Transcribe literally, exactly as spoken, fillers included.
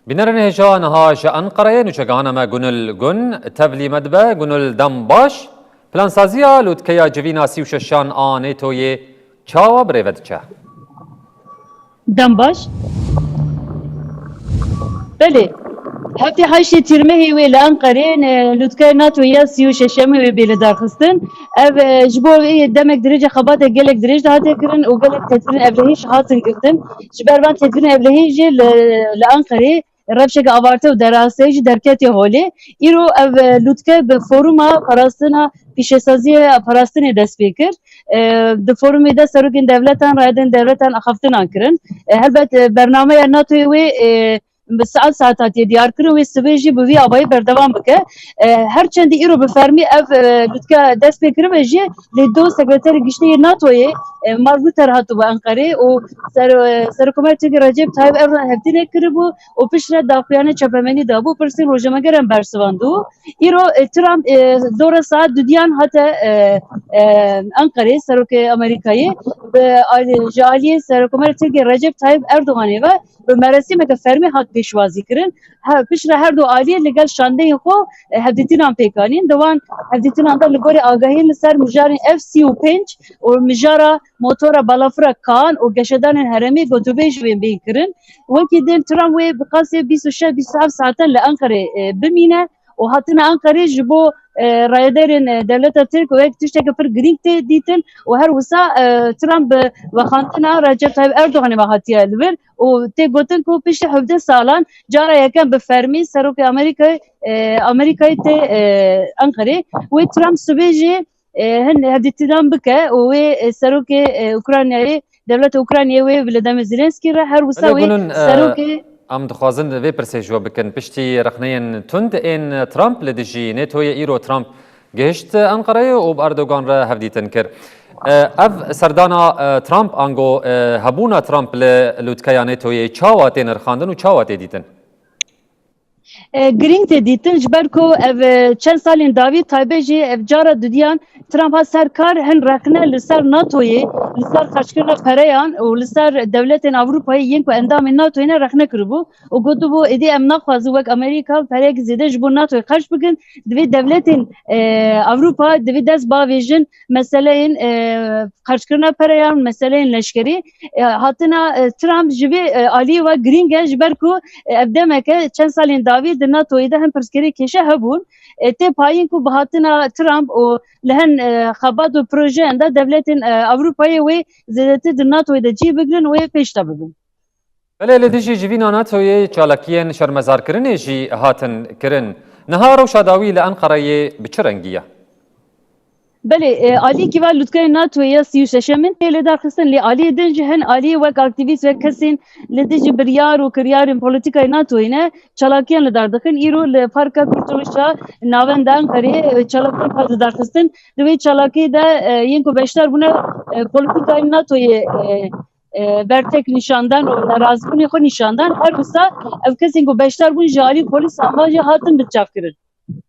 Bînerên hêja niha ji Enqereyê nûçegihana me Gunil Gun, tevlî me dibe. Gunil, dem baş. Plansaziya lûtkeya civîna sî û şeşan a NATOyê çawa bi rê ve diçe? Dem baş. Belê. Heftê heştê Tîrmehê wê li Enqerê, e, lûtkeya NATO ya sî û şeşemê wê bê lidarxistin. Ev, e, ji bo wê demek dirêj e, xebatek gelek dirêj de hate kirin û gelek tedbirên ewlehî jî hatin girtin. Ji ber van tedbirên ewlehî jî li, li Enqerê rewşeke avarte û deraseyî jî derketiye holê. Îro ev, e, lûtke bi foruma parastina pîşesaziyê parastinê dest pê kir. E, di forumê de serokên dewletan, rayedên dewletan axaftinan kirin. E, helbet, e, bernameya NATOyê wê, e, bi saet saet hatiye diyar kirin, wê sibê jî bi vî avayî berdewam bike. E, her çendî îro bi fermî ev, e, lûtke dest pê kiribe jî, lê do sekreterê giştî yê NATOyê, e, Mark Rutte hatibû Enqerê û ser-, e, Serokkomarê Tirkiyê Recep Tayyip Erdogan hevdînek kiribû û piştre daxuyaniyê çapemenî dabû, pirsên rojnamegeran bersivandibû. Îro, e, Trump, e, dora saet dudiyan hate, e, e, Enqerê, serokê Amerîkayê, bi alî-, ji aliyê Serokkomarê Tirkiyê Recep Tayyip Erdoganê ve bi merasîmeke fermî hat pêşwazî kirin. He, piştre her du aliyê li gel şandeyên xwe, e, hevdîtinan pêk anîn. Di wan hevdîtinan de li gorî agahiyên li ser mijarên F sî û pênc û mijara motora balafira Kaan û geşedanên herêmê gotûbêj wê bên kirin. Wekî din Trump wê bi qasê bîst û şeş bîst û heft saetan li Enqerê, e, bimîne û hatina Enqerê ji bo, e, rayedarên, e, dewleta Tirk wek tişteke pir girîng tê dîtin û her wisa, e, Trump bi vexandina Recep Tayyip Erdoganê ve hatiye li vir û tê gotin ku piştî hevdeh salan cara yekem bi fermî serokê Amerîkayê, e, Amerîkayê tê, e, Enqerê. Wê Trump sibê jî, e, hin hevdîtinan bike û wê, e, serokê, e, Ukraynayê, dewleta Ukraynayê wê Volodymyr Zelensky re her wisa Belê wê Gunun, e, serokê em dixwazin vê pirsê ji we bikin. Piştî rexneyên tund ên Trump li dijî NATOyê, îro Trump gihişt Enqereyê û bi Erdogan re hevdîtin kir. E, ev serdana, e, Trump ango, e, hebûna Trump li lûtkeya NATOyê çawa tê nirxandin û çawa tê dîtin? E, girîng tê dîtin, ji ber ku ev, e, çend salên dawî taybet jî ev cara dudiyan Trump hat ser kar, hin rexne li ser NATOyê, li ser xerckirina pereyan û li ser dewletên Ewropayê yên ku endamên NATOyê ne rexne kiribû û gotibû, êdî em naxwazin wek Amerîka pereyekî zêde ji bo NATOyê xerc bikin, divê dewletên, e, Ewropa divê dest bavêjin meseleyên, e, xerckirina pereyan, meseleyên leşkerî. E, hatina, e, Trump ji vê, e, aliyê ve girîng e, ji ber ku, e, ev demeke çend salên dawî di NATOyê de hin pirsgirêk kêşe hebûn. E, tê payîn ku bi hatina Trump û li hin, e, xebat û projeyan de dewletên, e, Ewropayê wê zêdetir di NATOyê de cî bigrin û wê pêş de bibin. Belê, li dijî civîna NATOyê çalakiyên şermezarkirinê jî hatin kirin. Niha rewşa dawî li Enqereyê bi çi rengî ye? Belê, e, aliyekî va lûtkeyên NATOyê ya sî û şeşemin tê lidarxistin, lê aliyê din jî hin aliyê wek aktîvîst, wek kesên li dijî biryar û kiryarên polîtîkayê NATOyê ne, çalakiyan li dar dixin. Îro li Parka Kurtuluşa navenda Enqereyê, e, çalakiyan hat lidarxistin. Di wê çalakiyê de, e, yên ku beşdar bûne, e, polîtîkayên NATOyê, e, e, bertek nîşandan û nerazîbûnê xwe nîşandan. Her wisa ev kesên ku beşdar bûn ji alî polîsan ve jî hatin binçavkirin.